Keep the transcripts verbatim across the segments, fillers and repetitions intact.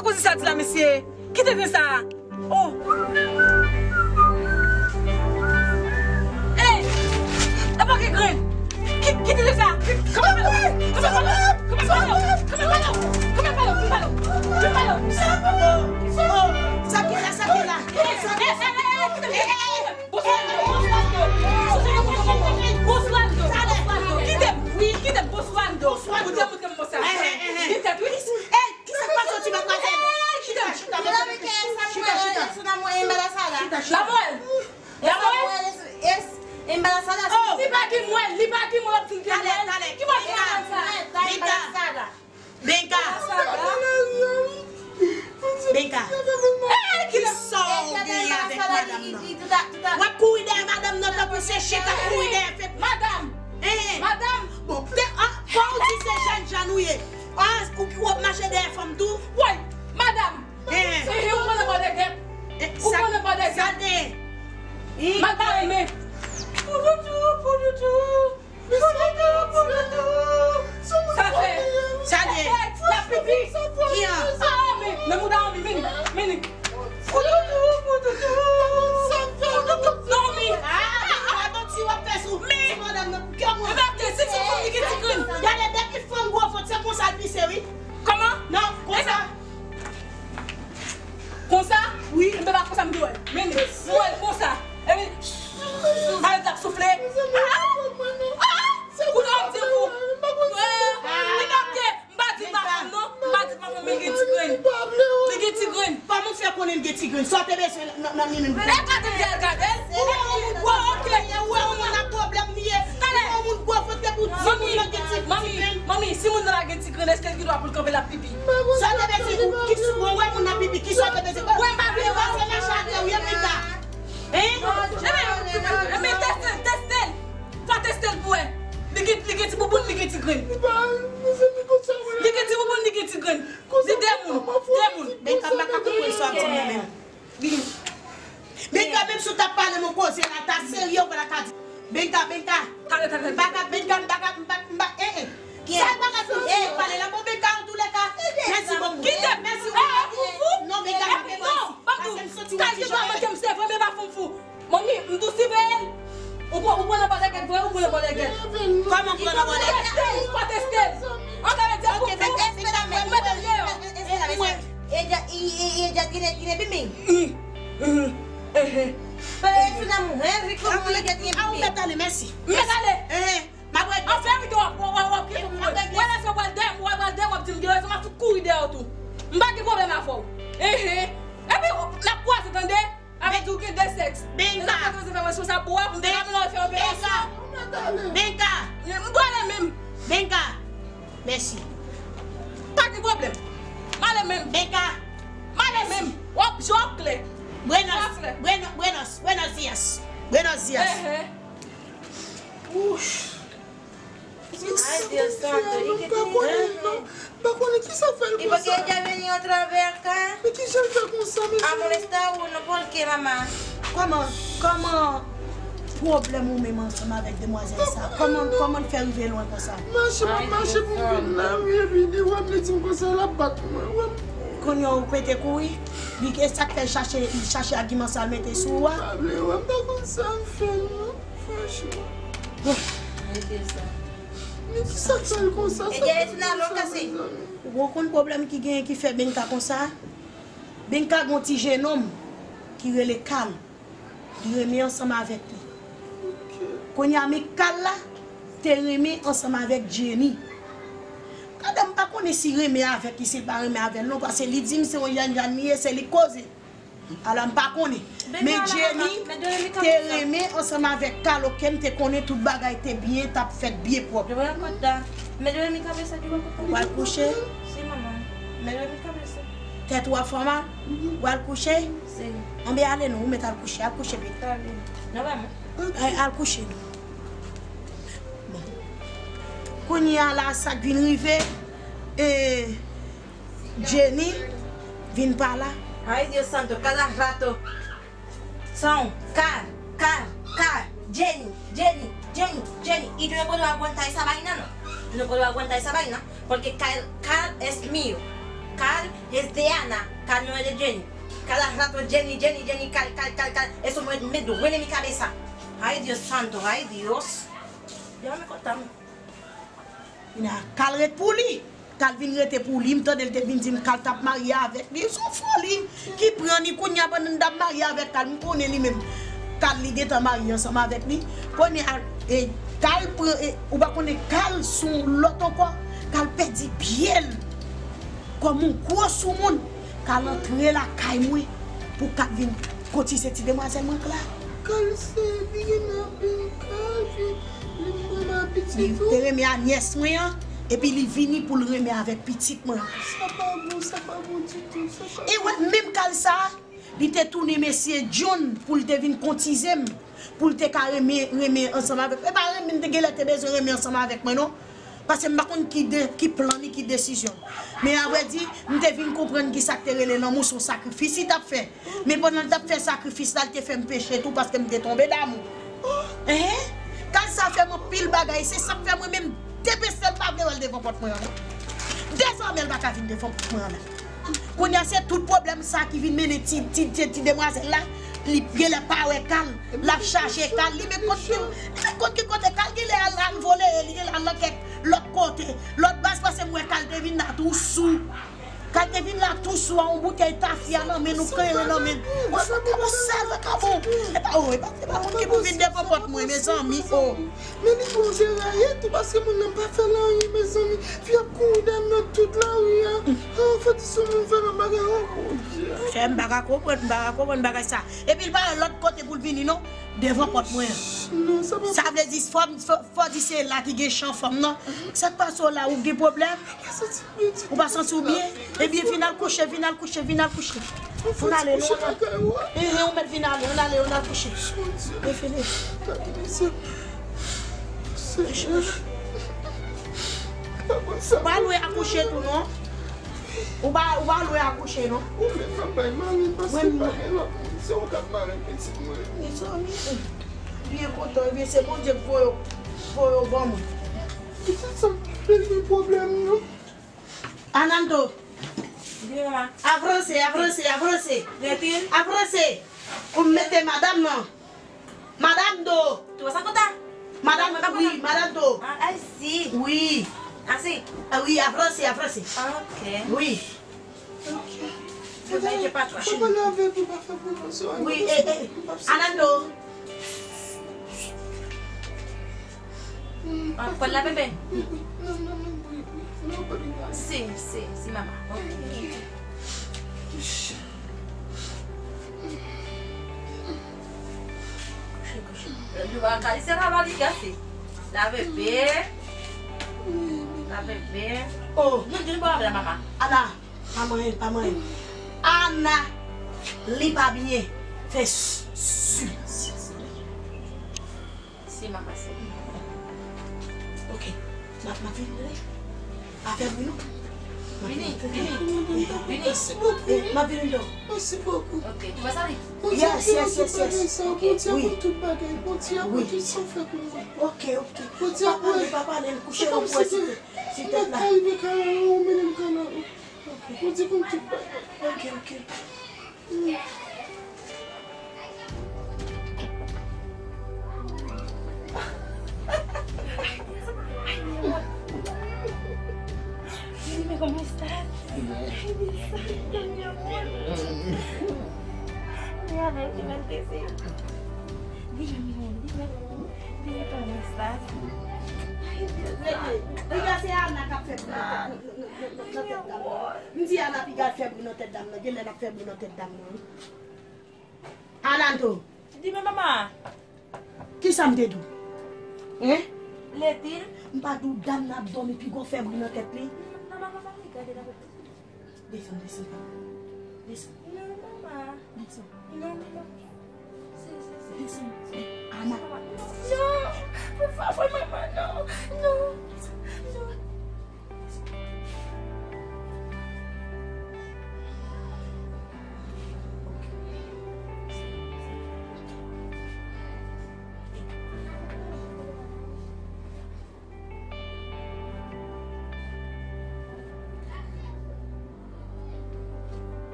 Koze sa di la, mesye. Kite zen sa. Oh. Ey! E pa gen grenn. Ki-, kite zen sa. Kòman pale? Kòman pale? Kòman pale? Kòman pale? Kòman pale? Vin pale. Vin pale. Sa ki la, sa ki la. Ey, ey, ey, ey, ey, kite zen. Ey, ey, ey, ey. Bon Swando, bon Swando. Bon Swando, bon Swando. Kite m. Wi, kite m, bon Swando. Ou te montre m konsa. Gen tèt, wi. Ey, kisa k pase w, ti madmwazèl? Ey, kite m. Chita, chita, chita, chita. Chita, chita. Chita, chita. Lamwèl. Lamwèl. Oh. Li pa di mwen, li pa di mwen, l ap di m gen mwen. Talè, talè. Ki bò ki lamwèl sa? Benka. Benka. Benka. Kisa w genyen avèk madanm nan? W ap kouri dèyè madanm nan tankou se chen k ap kouri dèyè fèt. Madanm! Madanm! Bon, te, ah, fò w di se jènjan ou ye. Ah, ou, ou ap mache dèyè fanm tou? Woy! Madanm! Ou konnen bò de gèt? Ou konnen bò de gèt? Sa te. Madanm, men. Poudoutou, poudoutou. Sa fè. Sa ye. La pipi. Ki an? Ah, men, men mouda anmi, men, men. Poudoudou, poudoudou. Poudoudou, non, men. Ah, ah, bon, ti w ap fè sou. Men. Ti madanm nan, kè mwen. Ebyen, ok, si ti fanm li gen ti grenn. Gade, depi fanm gwo vant, se konsa l pise, wi. Kòman? Non, konsa. Konsa? Wi. Mwen pa konsa m di w. Men, mwen konsa. Epi, malèt la ap soufle. Ah! Ah! Kounye a w ap di pou. Ah! Li pa ke, m pa di l pa fanm non. M pa di l pa fanm, men l gen ti grenn. Li gen ti grenn. Kòman w fè konnen l gen ti grenn? Sa w te bezwen nan, nan, nan li menm? E gade l, gade l. Ou wè yon moun gwo, ok. Ou wè yon moun ak pwoblèm li ye. Ou wè yon moun gwo vant epi w di moun nan gen ti grenn. Manmi, manmi, si moun nan la gen ti grenn, èske l gen dwa pou l kanpe l ap pipi? Sa w te bezwen pou ki sou mwen, wè moun nan pipi, kisa w te bezwen? Wè m pa vle wè. Pase mache atè, wi, epi ta. Hein? Ebyen, ebyen, teste l, teste l. Fò teste l pou wè. Li gen, li gen ti bouboun, li gen ti grenn. Li gen ti bouboun, li gen ti grenn. Li de moun, de moun. Benka, m pa ka konprann sa w ap di m nan menm. Benka, menm si w t ap pale m yon koze la, ta serye, ou pa ta ka di. Benka, Benka. Tande, tande. M pa ka, Benka, m pa ka, m pa, m pa, eh, eh. Sa e bagay pou nou pale la, bon, Benka, antoulèka. Mèsi bokou. Kite m. Mèsi. Eh, eh, foufou. Non, Benka, m pa ka isi. Paske m santi w ti jan. Kalite manke m, se vre, men pa foufou. Manmi, m tou siveye l. Ou pran, ou pran nan bò lègèt vre, ou pran nan bò lègèt. Kòman pran nan bò lègèt? Fò teste l, fò teste l. An, sa vle di foufou. Mete m deyò. Mete m deyò. Eja, i, i, eja, gine, gine, biming. Peye sou nan mwen, ri kòman eja, gine, biming. Mèt ale, mèsi. Mèt ale. M ap regle. An verite, w ap, w ap, w ap, w ap kite m. Wè lè sa w pral dèyè m, w ap pral dèyè m, w ap di m gen rezon, m ap fout kouri dèyè w tou. M pa gen pwoblèm avè w. Enhen. Epi, n ap kwaze, tande? Avè di w gen de sèks. Benka. E sa k ap fè w responsab pou w, pou m te ka vin la fè operasyon. Benka. M prale menm. Benka. Mèsi. Pa gen pwoblèm. M ale menm. Benka. M ale menm. W ap, je w ap klè. Buenos, buenos, buenos, buenos días. Buenos días. Enhen. Ay, Dios santo, y que tiene. M pa konnen, m pa konnen kisa fè l konsa. Y porque ella venía otra vez acá. Men kijan l fè konsa, mesye? A molestar uno, ¿por qué, mamá? Kòman, kòman pwoblèm ou menm ansanm avèk demwazèl sa? Kòman, kòman l fè rive lwen konsa? Mache, m ap mache pou m vin la, wi, epi li wè m, li di m konsa, l ap bat mwen, wè m. Kounye a ou pete kouri? Li, e sa k fè l chache, li chache agiman sa l mete sou ou a? M pa vle wè, m pa konn sa m fè l non. Franchman. Men kisa k fè l konsa? Sa fè l konsa, mezanmi? Ou konn pwoblèm ki genyen ki fè Benka konsa? Benka gon ti jenòm ki rele Kal. Li renmen ansanm avèk li. Kounye a, men Kal la te renmen ansanm avèk Jenny. Gade, m pa konnen si renmen avèk li, si l pa renmen avè l non, paske li di m se yon jènjan li ye, se li k koze. Alò, m pa konnen. Men Jenny te renmen ansanm avèk Kal, oke, m te konnen tout bagay te byen, t ap fèt byen pwòp. Yo voy a acostar. Me duele mi cabeza, yo voy a acostar. W al kouche? Sí, mamá. Me duele mi cabeza. Tèt ou ap fè w mal? W al kouche? Sí. Anben ale non, ou mèt al kouche, al kouche pito. Está bien. Nos vemos. Ay, al kouche non. Bon. Kounye a la, sa k vin rive, e, Jenny vin pa la. Ay, Dios santo, cada rato son Kal, Kal, Kal, Jenny, Jenny, Jenny, Jenny. Y tú no puedes aguantar esa vaina, no. Tú no puedes aguantar esa vaina, porque Kal, Kal es mío. Kal, es de Ana, Kal non de Jenny. Kal a rato Jenny, Jenny, Jenny, Kal, Kal, Kal, Kal. Eso mwen met duele mi cabeza. Ay Dios santo, ay Dios. Déjame cortarme. Ina, Kal ret pou li. Kal vin rete pou li. M tande l te vin di m Kal t ap marye avèk li. Se yon foli ki pran li kounye a pandan l t ap marye avèk Kal. M konnen li menm. Kal li gentan marye ansanm avèk li. Kounye a, e, Kal pran, e, ou pa konnen Kal sou lòt ankò. Kal pèdi pye l. Kòm yon gwo soumoun, Kal antre lakay mwen pou Kal vin kotize ti demwazèl mwen la. Kal se, li renmen anpil Kal, li renmen pitit ou. Li te renmen a nyès mwen an, epi li vini pou l renmen avèk pitit mwen an. Sa pa bon, sa pa bon ditou, sa pa bon. E wè, menm Kal sa, li te tounen mesye John pou l te vin kotize m, pou l te ka renmen, renmen ansanm avèk. E pa renmen, li te genlè te bezwen renmen ansanm avèk mwen, non. Paske m pa konn ki de, ki plan ni ki desizyon. Men avrèdi, m te vin konprann ki sa k te rele lanmou, se yon sakrifis li t ap fè. Men pandan l t ap fè sakrifis la, l te fè m peche tou paske m te tonbe damou. Enhen! Kal sa fè m anpil bagay, se sa k fè mwen menm, depeste l pa vle wè l devan pòt mwen an, non. Dezòmè, l pa ka vin devan pòt mwen an, non. Kounye a, se tout pwoblèm sa ki vin mennen ti, ti, ti, ti demwazèl la. Li genlè pa wè Kal. L ap chache Kal. Li met kont ki, li met kont ki kote Kal genlè al, al vole. Li genlè al nan kèk lòt kote. Lòt baz pase m wè Kal te vin la tou sou. Kal te vin la tou sou a yon boutèy tafya nan men nou, kanyen nan men. Yon vakabon, sèl vakabon. E pa, oh, e pa, e pa moun ki pou vin devan pòt mwen, mezanmi, oh. Men li bon deraye tou, paske moun nan pa fè l anyen, mezanmi. Fi ap kouri dèyè m nan tout lari a. Oh, fò di sou moun fè nan bagay, oh, Bondye. Chè, m pa ka konprann, m pa ka konprann bagay sa. Epi l pa wè lòt kote pou l vini, non. Devan pòt mwen an. Non, sa pa. Sa vle di, fò, fò, fò di se la ki gen chan fanm nan. Sa k pase w la, ou gen pwoblèm? Ou pa santi w byen? Ebyen, vin al kouche, vin al kouche, vin al kouche. Ann ale, non, ann ale. Enhen, ou mèt vin ale, ann ale, ann al kouche. E fini. Ou pa lwe akouche tou, non? Ou pa, ou pa lwe akouche, non? Ou menm nan bay mari, paske pa gen lòt moun, se ou k ap mari pitit mwen. Mezanmi, byen kontan, ebyen se Bondye k voye, voye w ban mwen. Pitit sa, pa gen pwoblèm, non. Anando. Wi, manman. Avanse, avanse, avanse. Retire. Avanse. Pou m mete madanm nan. Madanm Do. Tu vas a contar? Madanm, wi, madanm Do. Ah, I see. Wi. Ah, si. Ah, wi, avanse, avanse. Ah, ok. Wi. Ok. Yo bay de patwouch. Wi, e, e, Anando. Ah, pran la, bebe. Non, non, non, wi, wi. Non, pa gen bagay. Si, si, si, mama. Ok. Kouche, kouche. Yo va kay se la va li gate. Lave pe. Lave pe. Oh. Non, di bon la, mama. Ana, pa manyen, pa manyen. Ana, li pa byen. Fè s-, s-, silans. Si, m ap pase. Ok. M ap, m ap vini, tande. Pa fè bri, non. Vini, vini, vini. Mèsi bokou. M ap vini, non. Mèsi bokou. Ok, tu vas aller? Yes, yes, yes, yes. Bondye konn tout bagay. Bondye konn tout sa w fè pou mwen. Ok, ok. Bondye ap wè. Pa pale, pa pale, kouche nan pwen, si te, si te la. Mwen ka rive kay la, ou mennen m kay la. Ok. Bondye konn tout bagay. Ok, ok. Dime, ¿cómo estás? Ay, Dios santo, mi amor. Mira, ven, ven, ven, sí. Dime, mi amor, dime. Dime, ¿cómo estás? Ay, Dios santo. Piga se Ana k ap fè bri nan tèt, nan, nan, nan, nan, nan tèt dam nan. M di Ana piga fè bri nan tèt dam nan. Genlè l ap fè bri nan tèt dam nan, wi. Anando. Dime, mama. Kisa m te di w? Hein? Letil. M pa di w dam nan ap dòmi piga w fè bri nan tèt li? Non, mama, pa gade la. Desann, desann, papa. Desann. Non, mama. Desann. Non, mama. Si, si, si. Desann. Ana. Non, por favor, mama, non. Non. Non.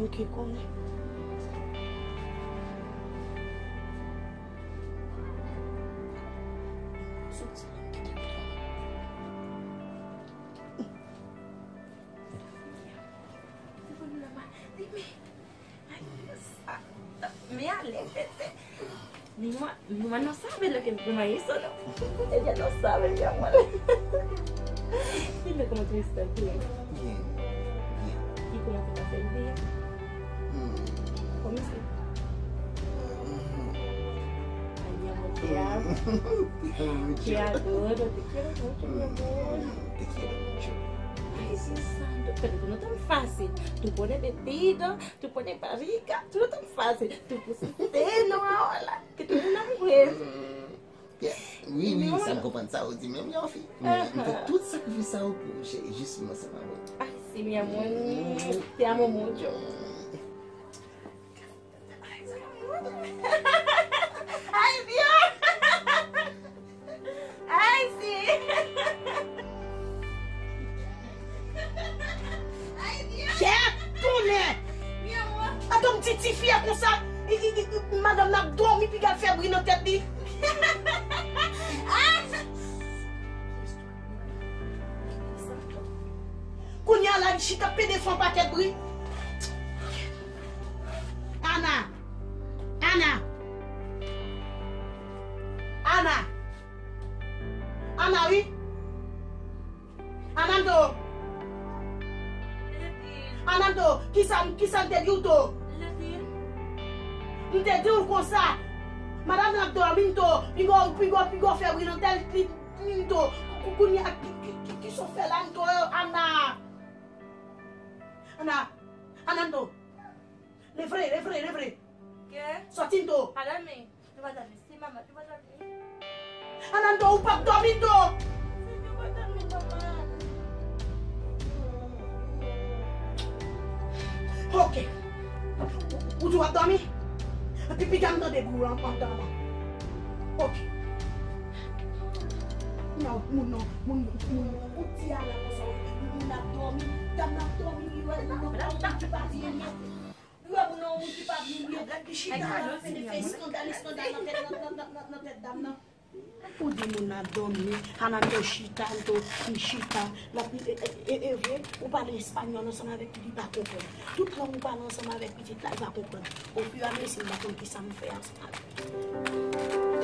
Ok, konnen. Soti la, m kite w. Telefòn nan ma, li men. Ay, sa. Men alè, tete. Ni mwen, ni mwen non sabe lè ke mwen ye solo. E byen non sabe byen mwen. Ki lè kòman te estan ki lè? Byen. Byen. Ki kòman te pase l byen? Hmm. Kòman se? Hmm. Ay, mi amor, te amo. Te amo mucho. Te adoro, te quiero mucho, mi amor. Hmm, te quiero mucho. Ay, Dios santo, pero tú no tan fácil. Tú pones vestido, tú pones barriga, tú no tan fácil. Tú pusiste seno ahora, que tú eres una mujer. Mm, yeah. Wi, wi, sa m konprann sa ou di menm yon fi. Men m fè tout sakrifis sa yo pou ou, cheri, jis m ansanm avè w. Ay, si, mi amor. Te amo mucho. Ay, Dios. Ay, si. Ay, Dios. Kèt, tonnè! Atann ti, ti fi a konsa. I, i, i, i, madanm nan ap dòmi, piga l fè bri nan tèt li. Ah! Kounye a la, li chita pede fè yon pakèt bri. Ana! Ana! Ana! Ana, wi! Anando! Anando, kisa, kisa m te di w, to? M te di w konsa, madanm nan ap dòmi, to. Piga w, piga w, piga w fè bri nan tèt li, to. Kou-, kounye a, ki, ki, ki, kisa w fè la, to, Ana? Ana, Anando. Leve, leve, leve. Kè? Sòti, to. Pa dòmi. Nou pa dòmi. Si, manman, nou pa dòmi. Anando, ou p ap dòmi, to. Si, nou pa dòmi, manman. Ok. Ou, ou di w ap dòmi? Epi piga m tande bri an, andan la. Ok. Non, moun non, moun, moun, moun, ou di a la konsa, moun ap dòmi, dam nan ap dòmi, li wè, li nan dòmi, li pa byen. Yo, moun nan, moun ki pa byen byen, ki chita la, fè de fè eskandal, eskandal nan tèt, nan, nan, nan, nan, nan tèt dam nan. Ou di moun nan dòmi, Anando chita, Anando chita. L ap, e, e, e, e vre, ou pale espanyòl ansanm avèk li, li pa konprann. Tout lang ou pale ansanm avèk pitit la, li pa konprann. Ofiramesi, li pa konn kisa m fè ansanm avèk li.